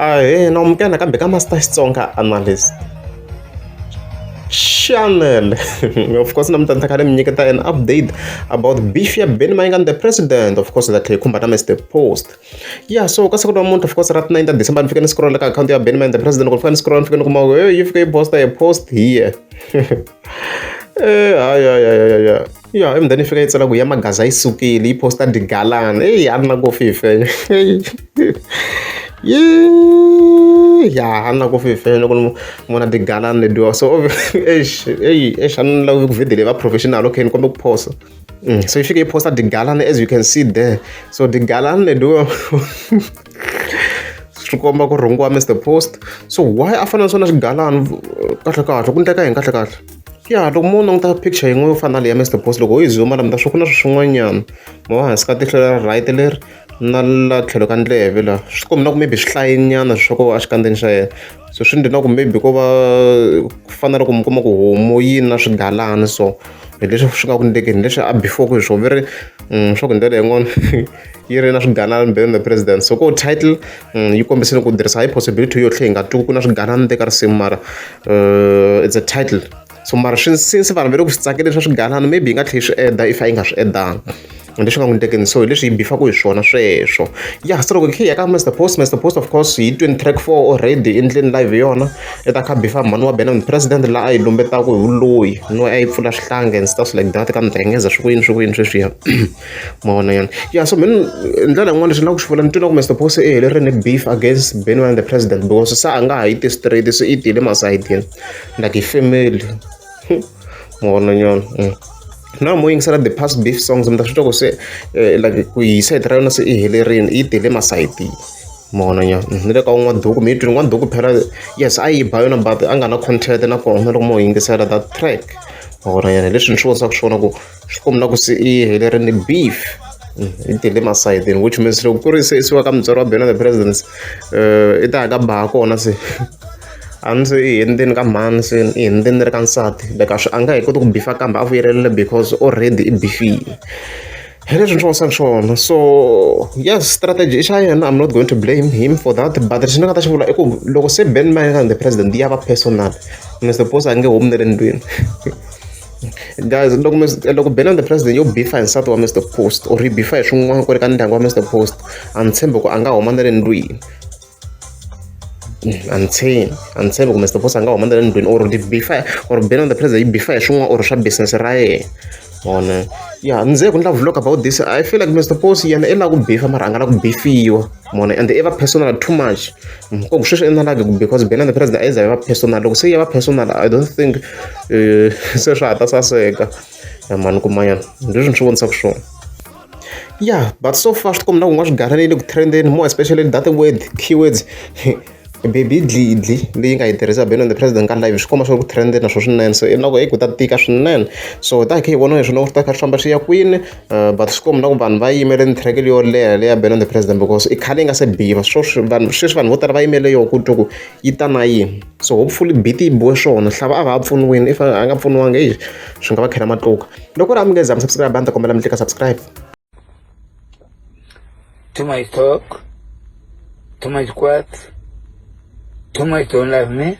Ahee, na amukela nakambe ka Master Xitsonga Analyst channel. Of course namuntlha ni ta kha ni mi nyiketa an update about beef ya Benny Mayengani the president. Of course ta tlhela yi khumba na Mr Post. Yeah, so ka siku namuntlha, of course ra ti 9 ta December, ni fike ni scroll ka akhawunti ya Benny Mayengani the president. Loko ni fika ni scroll, ni fike ni kuma ku hey, yi fike yi posta a post here. Eh, hayi hayi hayi hayi. Ya, emudeni yi fika yi tsala ku ya magaza yi sukile, yi posta digalana. Eyi, a ni na ku fi fenya. Ya, a ni na ku fi fenya loko ni vona digalana letiwa. So eish, eyi, eish, a ni lavi ku video leyi va professional. Okay, ni kombe ku phosa. So yi fike yi posta digalana, as you can see there. So digalana letiwa swi komba ku rhungiwa Mr Post. So why a fanele swona xigalana kahle kahle? Ku endleka yini kahle kahle? Ya, loko mo languta picture yin'we yo fana na leya Mr Post, loko ho yi zoom-a la, mi ta swi ku na swilo swin'wanyana mo hansi ka tihlo ra right leri na la tlhelo ka ndleve la, swi komba na ku maybe swi hlayenyana swa ku exikandzeni xa yena. So swi endle na ku maybe ko va ku fana na loko mi kuma ku homu yi na swigalana. So hi leswi swi nga ku endlekeni, leswi a before ku hi swona ve ri swa ku hi ndlela yin'wana yi ri na swigalana Benny the president. So ko title yi kombisile ku there is high possibility yo tlhe hi nga twi ku na swigalana te ka risimu, mara it's a title. So mara swi since vanhu va le ku swi tsakeleni swa swigalana, maybe yi nga tlhela yi swi eda if a yi nga swi edanga leswi nga n'wi tekeni. So hi leswi yi bifaku hi swona sweswo. Ya, so loko hi ya ka Mr Post, Mr Post of course hi 20 track 4 already endleni live yona i ta kha bifa mhani wa Benny president la a yi lumbetaku hi vuloyi no a yi pfula swihlangi and stuff like that ka ndengeza swi ku yini swi ku yini sweswiya ma vona yana. Ya, so mina ndlela yin'wana leswi ni lava ku swi vula, ni twi na ku Mr Post i helerile beef against Benny the president because se a nga ha yi ti straight, se i tile masayitini like hi family ma vona nyana. Na mo yingisela the past beef songs, mi ta swi twa ku se like ku hi side ra yona se i helerile, yi tele masayitini ma vona nyana. Ni le ka n'waduku mi yi twile n'waduku phela. Yes, a yi ba yona but a nga na content na kona loko mo yingisela that track ma vona nyana. Leswi ni swi vonisaka swona ku swi komba na ku se i helerile beef, yi tele masayitini, which means loko ku ri se isiwa ka mutswari wa Benny the presidents, i ta ya ka baha kona. Se a ni se i hundzeni ka mhani, se i hundzeni ri ka nsati, like a swi a nga he koti ku bifa kambe a vuyelerile because already i bifile. Hi leswi ni swi vonisaka swona. So yes, strategy i xa yena, I'm not going to blame him for that, but lexi ni nga ta xi vula i ku loko se Ben Mayengani the president ya va personal, Mr Post a nge humi na le ndlwini. Guys, loko loko Benny the president yo bifa hi nsati wa Mr Post or yi bifa hi swin'wana ku ri ka ndyangu wa Mr Post, a ni tshembi ku a nga huma na le ndlwini. A ni tshembi, a ni tshembi ku Mr Post a nga huma na le ndlwini or ti bifa or Benny the president yi bifa hi swin'wana or swa business ra yena vona. Ya, ni ze ku ndla vlog about this. I feel like Mr Post yena i lava ku bifa mara a nga la ku bifiwa mona, and i va personal too much. Ko ku sweswi i na like because Benny the president a yi za yi va personal. Loko se yi va personal, I don't think se swa ha ta saseka mani kumanyana leswi ni swi vonisaka swona. Yeah, but so far swi tikomba na ku nga swigalana yi le ku trendeni, more especially that word, keywords baby dlidli leyi nga yi tirhisa Benny the president ka live, swi komba swi ri ku trendeni naswo swinene. So i na ku ku ta tika swinene, so ta hi kha hi vona leswi na ku ta kha swi famba swi ya kwini, but swi komba na ku vanhu va yimele ni track leyo leha leya Benny the president because i khale yi nga se biwa. Sweswi vanhu, sweswi vanhu vo tala va yimele yoho ku twa ku yi ta na yini. So hopefully beat yi biwe swona hlava a va ha pfuniwini. If a nga pfuniwanga, eyi, swi nga va khela matluka. Loko ri a mi nge za mi subscribe, a ni ta kombela mi tlika subscribe. Too much talk, too much quiet, too much don't love me.